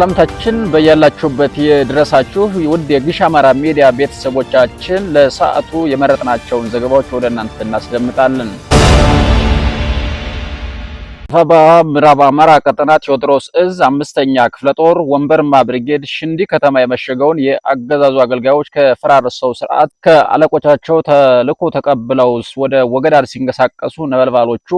ሰላምታችን በያላችሁበት የድረሳችሁ ውድ የግሽ አማራ ሚዲያ ቤተሰቦቻችን፣ ለሰዓቱ የመረጥናቸውን ዘገባዎች ወደ እናንተ እናስደምጣለን። አፋብኃ ምዕራብ አማራ ቀጠና ቴዎድሮስ እዝ 5ኛ ክፍለ ጦር ወንበርማ ብርጌድ ሽንዲ ከተማ የመሸገውን የአገዛዙ አገልጋዮች ከፈራረሰው ስርዓት ከአለቆቻቸው ተልዕኮ ተቀብለው ወደ ወገዳድ ሲንቀሳቀሱ ነበልባሎቹ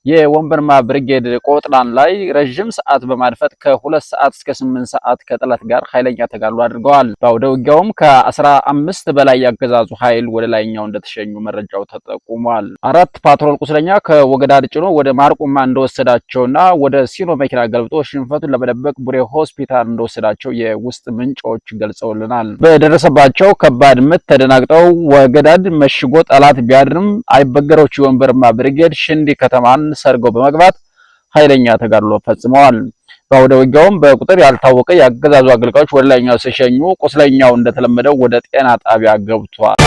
የወንበርማ ብርጌድ ቆጥላን ላይ ረዥም ሰዓት በማድፈጥ ከ2 ሰዓት እስከ 8 ሰዓት ከጠላት ጋር ኃይለኛ ተጋድሎ አድርገዋል። በአውደ ውጊያውም ከ15 በላይ ያገዛዙ ኃይል ወደ ላይኛው እንደተሸኙ መረጃው ተጠቁሟል። አራት ፓትሮል ቁስለኛ ከወገዳድ ጭኖ ወደ ማርቁማ እንደወሰዳቸውና ወደ ሲኖ መኪና ገልብጦ ሽንፈቱን ለመደበቅ ቡሬ ሆስፒታል እንደወሰዳቸው የውስጥ ምንጮች ገልጸውልናል። በደረሰባቸው ከባድ ምት ተደናግጠው ወገዳድ መሽጎ ጠላት ቢያድርም አይበገሮች የወንበርማ ብርጌድ ሽንዲ ከተማን ሰርገው በመግባት ኃይለኛ ተጋድሎ ፈጽመዋል። በአውደ ውጊያውም በቁጥር ያልታወቀ የአገዛዙ አገልጋዮች ወደ ላይኛው ሲሸኙ፣ ቁስለኛው እንደተለመደው ወደ ጤና ጣቢያ ገብቷል።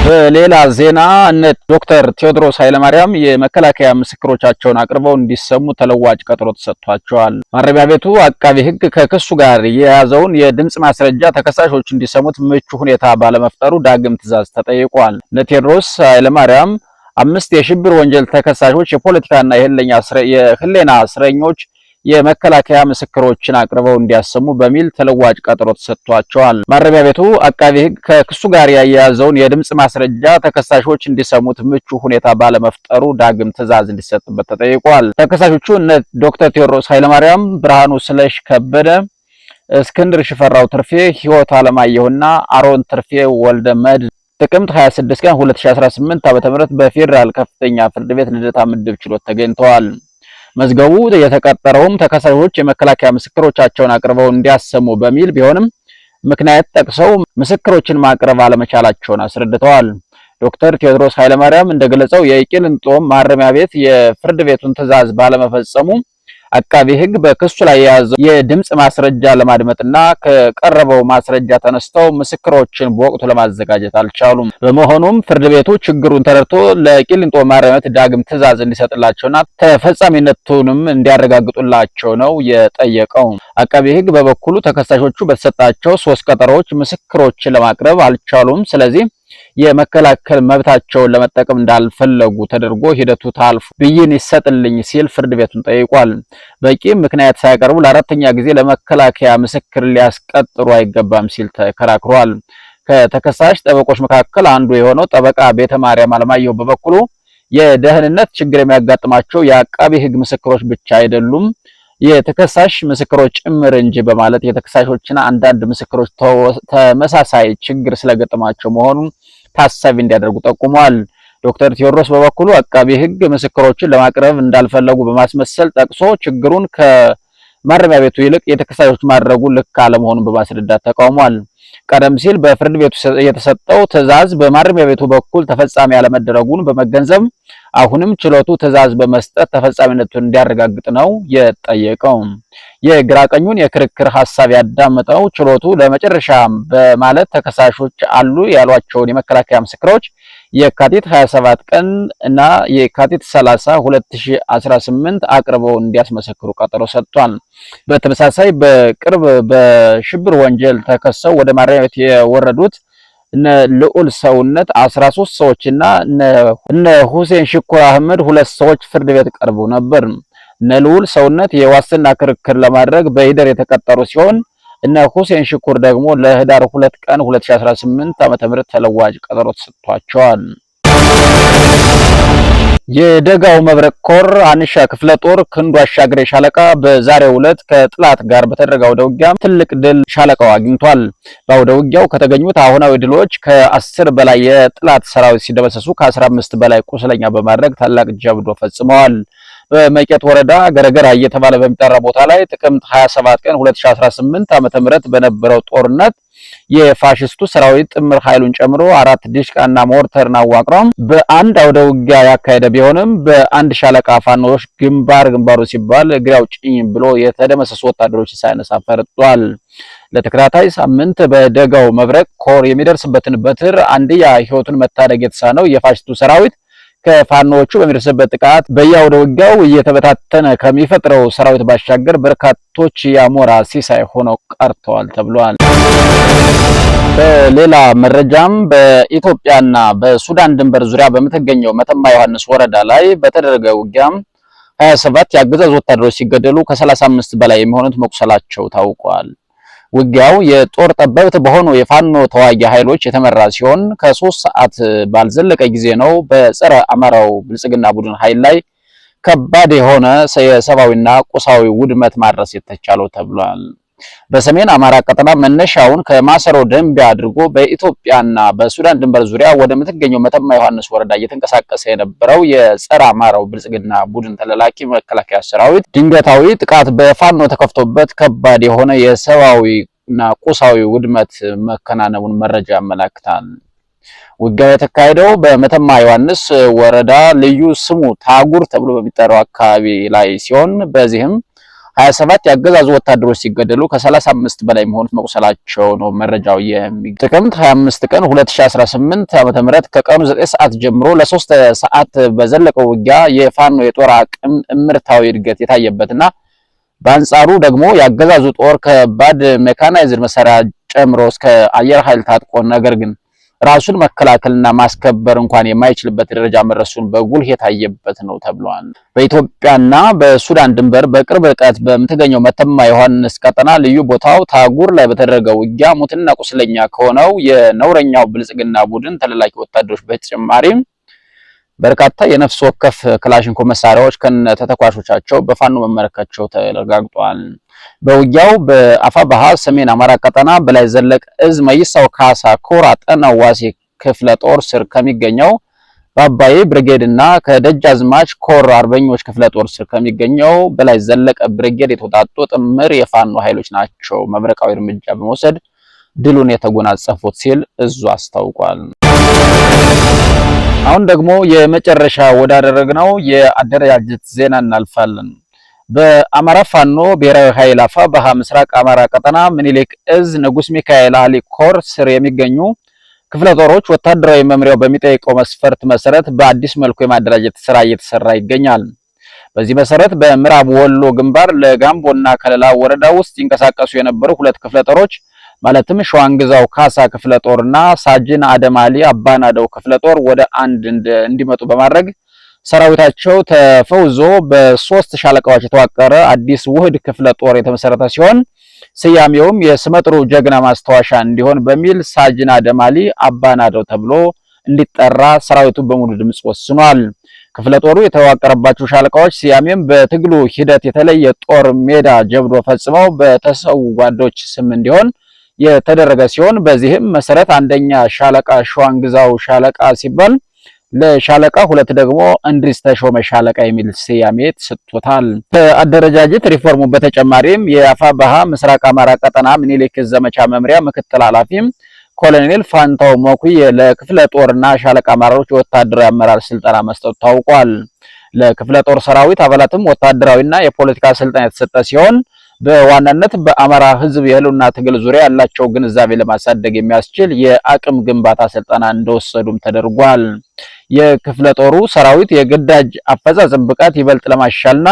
በሌላ ዜና እነ ዶክተር ቴዎድሮስ ኃይለማርያም የመከላከያ ምስክሮቻቸውን አቅርበው እንዲሰሙ ተለዋጭ ቀጠሮ ተሰጥቷቸዋል። ማረሚያ ቤቱ አቃቢ ሕግ ከክሱ ጋር የያዘውን የድምጽ ማስረጃ ተከሳሾች እንዲሰሙት ምቹ ሁኔታ ባለመፍጠሩ ዳግም ትዕዛዝ ተጠይቋል። እነ ቴዎድሮስ ኃይለማርያም አምስት የሽብር ወንጀል ተከሳሾች፣ የፖለቲካና የህሊና እስረኞች የመከላከያ ምስክሮችን አቅርበው እንዲያሰሙ በሚል ተለዋጭ ቀጠሮ ተሰጥቷቸዋል። ማረሚያ ቤቱ አቃቢ ሕግ ከክሱ ጋር ያያያዘውን የድምጽ ማስረጃ ተከሳሾች እንዲሰሙት ምቹ ሁኔታ ባለመፍጠሩ ዳግም ትዕዛዝ እንዲሰጥበት ተጠይቋል። ተከሳሾቹ እነ ዶክተር ቴዎድሮስ ኃይለማርያም፣ ብርሃኑ ስለሽ ከበደ፣ እስክንድር ሽፈራው ትርፌ፣ ህይወት አለማየሁና አሮን ትርፌ ወልደ መድ ጥቅምት 26 ቀን 2018 ዓ.ም በፌዴራል ከፍተኛ ፍርድ ቤት ልደታ ምድብ ችሎት ተገኝተዋል። መዝገቡ የተቀጠረውም ተከሳሾች የመከላከያ ምስክሮቻቸውን አቅርበው እንዲያሰሙ በሚል ቢሆንም ምክንያት ጠቅሰው ምስክሮችን ማቅረብ አለመቻላቸውን አስረድተዋል። ዶክተር ቴዎድሮስ ኃይለማርያም እንደገለጸው የቂሊንጦ ማረሚያ ቤት የፍርድ ቤቱን ትዕዛዝ ባለመፈጸሙ አቃቢ ሕግ በክሱ ላይ የያዘው የድምጽ ማስረጃ ለማድመጥና ከቀረበው ማስረጃ ተነስተው ምስክሮችን በወቅቱ ለማዘጋጀት አልቻሉም። በመሆኑም ፍርድ ቤቱ ችግሩን ተረድቶ ለቂሊንጦ ማረሚያ ቤት ዳግም ትዕዛዝ እንዲሰጥላቸውና ተፈጻሚነቱንም እንዲያረጋግጡላቸው ነው የጠየቀው። አቃቢ ሕግ በበኩሉ ተከሳሾቹ በተሰጣቸው 3 ቀጠሮዎች ምስክሮችን ለማቅረብ አልቻሉም። ስለዚህ የመከላከል መብታቸውን ለመጠቀም እንዳልፈለጉ ተደርጎ ሂደቱ ታልፎ ብይን ይሰጥልኝ ሲል ፍርድ ቤቱን ጠይቋል። በቂ ምክንያት ሳያቀርቡ ለአራተኛ ጊዜ ለመከላከያ ምስክር ሊያስቀጥሩ አይገባም ሲል ተከራክሯል። ከተከሳሽ ጠበቆች መካከል አንዱ የሆነው ጠበቃ ቤተ ማርያም አለማየሁ በበኩሉ የደህንነት ችግር የሚያጋጥማቸው የአቃቢ ሕግ ምስክሮች ብቻ አይደሉም፣ የተከሳሽ ምስክሮች ጭምር እንጂ በማለት የተከሳሾችና አንዳንድ ምስክሮች ተመሳሳይ ችግር ስለገጠማቸው መሆኑን ታሳቢ እንዲያደርጉ ጠቁመዋል። ዶክተር ቴዎድሮስ በበኩሉ አቃቢ ሕግ ምስክሮችን ለማቅረብ እንዳልፈለጉ በማስመሰል ጠቅሶ ችግሩን ከማረሚያ ቤቱ ይልቅ የተከሳሾች ማድረጉ ልክ አለመሆኑን በማስረዳት ተቃውሟል። ቀደም ሲል በፍርድ ቤቱ የተሰጠው ትዕዛዝ በማረሚያ ቤቱ በኩል ተፈጻሚ ያለመደረጉን በመገንዘብ አሁንም ችሎቱ ትዕዛዝ በመስጠት ተፈጻሚነቱን እንዲያረጋግጥ ነው የጠየቀው። የግራ ቀኙን የክርክር ሐሳብ ያዳመጠው ችሎቱ ለመጨረሻ በማለት ተከሳሾች አሉ ያሏቸውን የመከላከያ ምስክሮች የካቲት 27 ቀን እና የካቲት 30 2018 አቅርበው እንዲያስመሰክሩ ቀጠሮ ሰጥቷል። በተመሳሳይ በቅርብ በሽብር ወንጀል ተከሰው ወደ ማረሚያ ቤት የወረዱት እነ ልዑል ሰውነት 13 ሰዎችና እነ ሁሴን ሽኩር አህመድ ሁለት ሰዎች ፍርድ ቤት ቀርበው ነበር። እነ ልዑል ሰውነት የዋስትና ክርክር ለማድረግ በሂደር የተቀጠሩ ሲሆን እነ ሁሴን ሽኩር ደግሞ ለህዳር 2 ቀን 2018 ዓ.ም ተለዋጭ ቀጠሮ ተሰጥቷቸዋል። የደጋው መብረቅ ኮር አንሻ ክፍለ ጦር ክንዱ አሻግሬ ሻለቃ በዛሬው ዕለት ከጥላት ጋር በተደረገ አውደ ውጊያ ትልቅ ድል ሻለቃው አግኝቷል። በአውደ ውጊያው ከተገኙት አሁናዊ ድሎች ከ10 በላይ የጥላት ሰራዊት ሲደመሰሱ ከ15 በላይ ቁስለኛ በማድረግ ታላቅ ጀብዶ ፈጽመዋል። በመቄት ወረዳ ገረገራ እየተባለ በሚጠራ ቦታ ላይ ጥቅምት 27 ቀን 2018 ዓ.ም በነበረው ጦርነት የፋሽስቱ ሰራዊት ጥምር ኃይሉን ጨምሮ አራት ዲሽቃና ሞርተርን አዋቅረው በአንድ አውደ ውጊያ ያካሄደ ቢሆንም በአንድ ሻለቃ ፋኖች ግንባር ግንባሩ ሲባል እግሬ አውጪኝ ብሎ የተደመሰሱ ወታደሮች ሳያነሳ ፈርጧል። ለተከታታይ ሳምንት በደጋው መብረቅ ኮር የሚደርስበትን በትር አንድያ ሕይወቱን መታደግ የተሳነው የፋሽስቱ ሰራዊት ከፋኖዎቹ በሚደርስበት ጥቃት በየአውደ ውጊያው እየተበታተነ ከሚፈጥረው ሰራዊት ባሻገር በርካቶች የአሞራ ሲሳይ ሆነው ቀርተዋል ተብሏል። በሌላ መረጃም በኢትዮጵያና በሱዳን ድንበር ዙሪያ በምትገኘው መተማ ዮሐንስ ወረዳ ላይ በተደረገ ውጊያም 27 የአገዛዙ ወታደሮች ሲገደሉ ከ35 በላይ የሚሆኑት መቁሰላቸው ታውቋል። ውጊያው የጦር ጠበብት በሆኑ የፋኖ ተዋጊ ኃይሎች የተመራ ሲሆን ከ3 ሰዓት ባልዘለቀ ጊዜ ነው በጸረ አማራው ብልጽግና ቡድን ኃይል ላይ ከባድ የሆነ የሰብአዊና ቁሳዊ ውድመት ማድረስ የተቻለው ተብሏል። በሰሜን አማራ ቀጠና መነሻውን ከማሰሮ ደንቢያ አድርጎ በኢትዮጵያና በሱዳን ድንበር ዙሪያ ወደምትገኘው መተማ ዮሐንስ ወረዳ እየተንቀሳቀሰ የነበረው የጸረ አማራው ብልጽግና ቡድን ተላላኪ መከላከያ ሰራዊት ድንገታዊ ጥቃት በፋኖ ተከፍቶበት ከባድ የሆነ የሰብአዊና ቁሳዊ ውድመት መከናነቡን መረጃ ያመላክታል። ውጊያው የተካሄደው በመተማ ዮሐንስ ወረዳ ልዩ ስሙ ታጉር ተብሎ በሚጠራው አካባቢ ላይ ሲሆን በዚህም 27 የአገዛዙ ወታደሮች ሲገደሉ ከ35 በላይ የሚሆኑት መቁሰላቸው ነው መረጃው። ጥቅምት 25 ቀን 2018 ዓ.ም ከቀኑ 9 ሰዓት ጀምሮ ለ3 ሰዓት በዘለቀው ውጊያ የፋኖ የጦር አቅም እምርታዊ እድገት የታየበትና በአንጻሩ ደግሞ የአገዛዙ ጦር ከባድ ሜካናይዝድ መሳሪያ ጨምሮ እስከ አየር ኃይል ታጥቆ ነገር ግን ራሱን መከላከልና ማስከበር እንኳን የማይችልበት ደረጃ መድረሱን በጉልህ የታየበት ነው ተብሏል። በኢትዮጵያና በሱዳን ድንበር በቅርብ ርቀት በምትገኘው መተማ ዮሐንስ ቀጠና ልዩ ቦታው ታጉር ላይ በተደረገው ውጊያ ሙትና ቁስለኛ ከሆነው የነውረኛው ብልጽግና ቡድን ተላላኪ ወታደሮች በተጨማሪም በርካታ የነፍስ ወከፍ ክላሽንኮቭ መሳሪያዎች ከነ ተተኳሾቻቸው በፋኖ መመረካቸው ተረጋግጧል። በውጊያው በአፋብኃ ሰሜን አማራ ቀጠና በላይ ዘለቀ እዝ መይሳው ካሳ ኮር አጠናው ዋሴ ክፍለ ጦር ስር ከሚገኘው በአባይ ብርጌድ እና ከደጃዝማች ኮር አርበኞች ክፍለ ጦር ስር ከሚገኘው በላይ ዘለቀ ብርጌድ የተውጣጡ ጥምር የፋኖ ኃይሎች ናቸው መብረቃዊ እርምጃ በመውሰድ ድሉን የተጎናጸፉት ሲል እዙ አስታውቋል። አሁን ደግሞ የመጨረሻ ወዳደረግነው የአደረጃጀት ዜና እናልፋለን። በአማራ ፋኖ ብሔራዊ ኃይል አፋብኃ ምስራቅ አማራ ቀጠና ምኒልክ እዝ ንጉስ ሚካኤል አሊ ኮር ስር የሚገኙ ክፍለ ጦሮች ወታደራዊ መምሪያው በሚጠይቀው መስፈርት መሰረት በአዲስ መልኩ የማደራጀት ስራ እየተሰራ ይገኛል። በዚህ መሰረት በምዕራብ ወሎ ግንባር ለጋምቦና ከለላ ወረዳ ውስጥ ይንቀሳቀሱ የነበሩ ሁለት ክፍለ ጦሮች ማለትም ሸዋንግዛው ካሳ ክፍለ ጦርና ሳጅን አደማሊ አባናደው ክፍለ ጦር ወደ አንድ እንዲመጡ በማድረግ ሰራዊታቸው ተፈውዞ በሶስት ሻለቃዎች የተዋቀረ አዲስ ውህድ ክፍለ ጦር የተመሰረተ ሲሆን ስያሜውም የስመጥሩ ጀግና ማስታወሻ እንዲሆን በሚል ሳጅን አደማሊ አባናደው ተብሎ እንዲጠራ ሰራዊቱ በሙሉ ድምጽ ወስኗል። ክፍለ ጦሩ የተዋቀረባቸው ሻለቃዎች ስያሜም በትግሉ ሂደት የተለየ ጦር ሜዳ ጀብዶ ፈጽመው በተሰዉ ጓዶች ስም እንዲሆን የተደረገ ሲሆን በዚህም መሰረት አንደኛ ሻለቃ ሸዋንግዛው ሻለቃ ሲባል ለሻለቃ ሁለት ደግሞ እንድሪስ ተሾመ ሻለቃ የሚል ስያሜ ተሰጥቶታል። ከአደረጃጀት ሪፎርሙ በተጨማሪም የአፋብኃ ምስራቅ አማራ ቀጠና ምኒልክ ዘመቻ መምሪያ ምክትል ኃላፊም ኮሎኔል ፋንታው መኩዬ ለክፍለ ጦርና ሻለቃ አመራሮች የወታደራዊ አመራር ስልጠና መስጠቱ ታውቋል። ለክፍለ ጦር ሰራዊት አባላትም ወታደራዊና የፖለቲካ ስልጠና የተሰጠ ሲሆን በዋናነት በአማራ ሕዝብ የህልውና ትግል ዙሪያ ያላቸው ግንዛቤ ለማሳደግ የሚያስችል የአቅም ግንባታ ስልጠና እንደወሰዱም ተደርጓል። የክፍለ ጦሩ ሰራዊት የግዳጅ አፈጻጸም ብቃት ይበልጥ ለማሻልና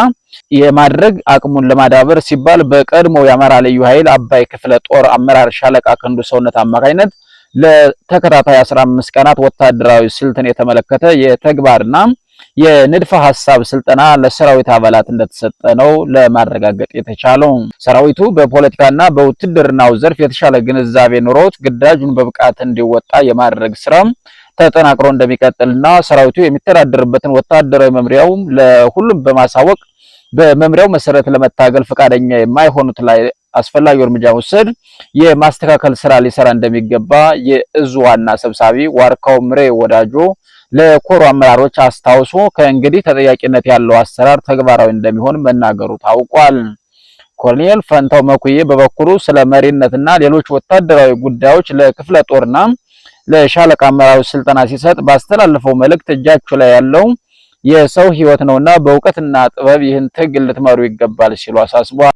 የማድረግ አቅሙን ለማዳበር ሲባል በቀድሞ የአማራ ልዩ ኃይል አባይ ክፍለ ጦር አመራር ሻለቃ ክንዱ ሰውነት አማካኝነት ለተከታታይ 15 ቀናት ወታደራዊ ስልትን የተመለከተ የተግባርና የንድፈ ሐሳብ ስልጠና ለሰራዊት አባላት እንደተሰጠ ነው ለማረጋገጥ የተቻለው። ሰራዊቱ በፖለቲካና በውትድርናው ዘርፍ የተሻለ ግንዛቤ ኖሮት ግዳጁን በብቃት እንዲወጣ የማድረግ ስራ ተጠናክሮ እንደሚቀጥልና ሰራዊቱ የሚተዳደርበትን ወታደራዊ መምሪያው ለሁሉም በማሳወቅ በመምሪያው መሰረት ለመታገል ፈቃደኛ የማይሆኑት ላይ አስፈላጊው እርምጃ መውሰድ የማስተካከል ስራ ሊሰራ እንደሚገባ የእዙ ዋና ሰብሳቢ ዋርካው ምሬ ወዳጆ ለኮሩ አመራሮች አስታውሶ ከእንግዲህ ተጠያቂነት ያለው አሰራር ተግባራዊ እንደሚሆን መናገሩ ታውቋል። ኮሎኔል ፈንታው መኩዬ በበኩሉ ስለ መሪነትና ሌሎች ወታደራዊ ጉዳዮች ለክፍለ ጦርና ለሻለቃ አመራሮች ስልጠና ሲሰጥ ባስተላለፈው መልእክት እጃችሁ ላይ ያለው የሰው ሕይወት ነውና በእውቀትና ጥበብ ይህን ትግል ልትመሩ ይገባል ሲሉ አሳስቧል።